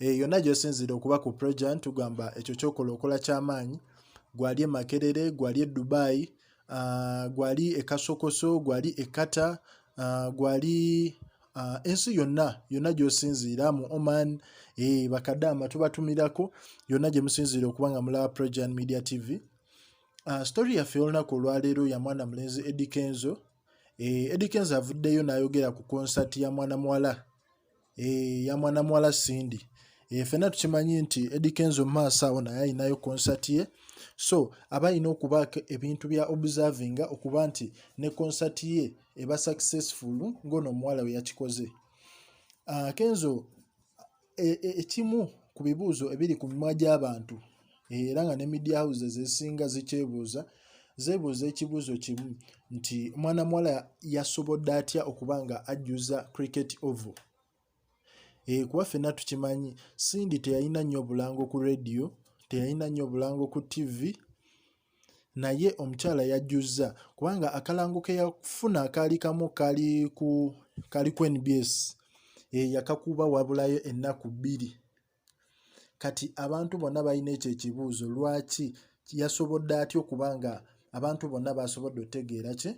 Yonna gy'osinziira okuba ku Projan, tugamba ekyo kyokola okola kyamaanyi. Gwali e Makerere, gwali e Dubai, gwali e Kasokoso, gwali e Qatar, gwali ensi yonna yonna gy'osinziira mu Oman, bakadaama tubatumirako yonna gye musinziira okuba nga mulaba Projan Media TV. Story yaffe y'olunaku olwaleero ya mwana mulenzi Eddy Kenzo. Eddy Kenzo avuddeyo n'ayogera ku konsati ya mwana muwala, ya mwana muwala Cindy. Ffenna tukimanyi nti Eddy Kenzo mu maaso awo naye alinayo konsati ye, so aba alina okubaako ebintu bya observinga okuba nti ne konsati ye eba successful ng'ono omuwala we yakikoze. Kenzo ekimu ku bibuuzo ebiri ku mimwa gy'abantu era nga ne media houses ezisinga zikyebuuza, zeebuuza ekibuuzo kimu nti mwana muwala yasobodde atya okuba nga ajjuza Cricket Oval? Kuba ffenna tukimanyi Cindy teyalina nnyo bulango ku radio, teyalina nnyo bulango ku TV, naye omukyala yajjuzza kubanga akalango ke yafuna kaali kamu kaali ku NBS, yakakuba wabulayo ennaku 2. Kati abantu bonna balina ekyo ekibuuzo, lwaki yasobodde atya okuba nga abantu bonna basobodde otegeera ki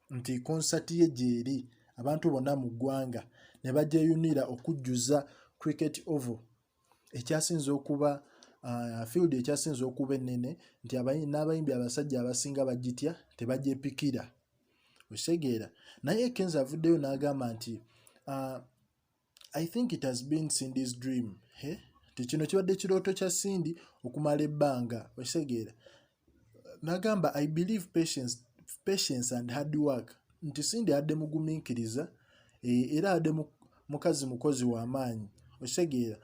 nti konsati ye gy'eri, abantu bonna mu ggwanga ne bagyeyunira okujjuza Cricket Oval ekyasinze okuba field ekyasinze okuba ennene, nti n'abayimbi abasajja abasinga bagitya, tebagyepikira, okitegeera? Naye Kenzo avuddeyo n'agamba nti "I think it has been Cindy's dream," nti kino kibadde kirooto kya Cindy okumala ebbanga, okitegeera? N'agamba, "I believe patience and hard work," nti Cindy adde mugumiikiriza era adde mukazi mukozi w'amaanyi, okitegeera?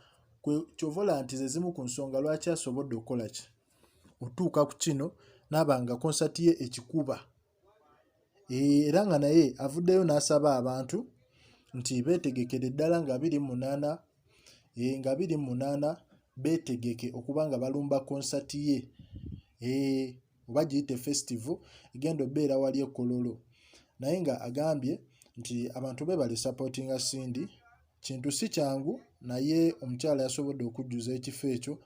Ky'ova olaba nti ze zimu ku nsonga lwaki asobodde okukola ki otuuka ku kino n'aba nga konsati ye ekikuba. Era nga naye avuddeyo n'asaba abantu nti beetegekere ddala nga 28, nga 28 beetegeke okuba nga balumba konsati ye, oba giyite festival egenda obbeera wali e Kololo. Naye nga agambye nti abantu beebale supportinga Cindy, kintu si kyangu, naye omukyala yasobodde okujjuza ekifo ekyo.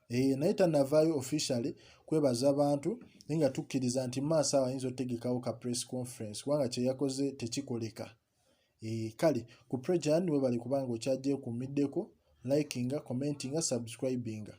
Naye tannavaayo officially kwebaza bantu, naye nga tukkiriza nti mu maaso awo ayinza otegekawo ka press conference kubanga kye yakoze tekikoleka. Kale ku Projan, weebale kubanga okyagyekuumiddeko, likinga, commentinga, subscribinga.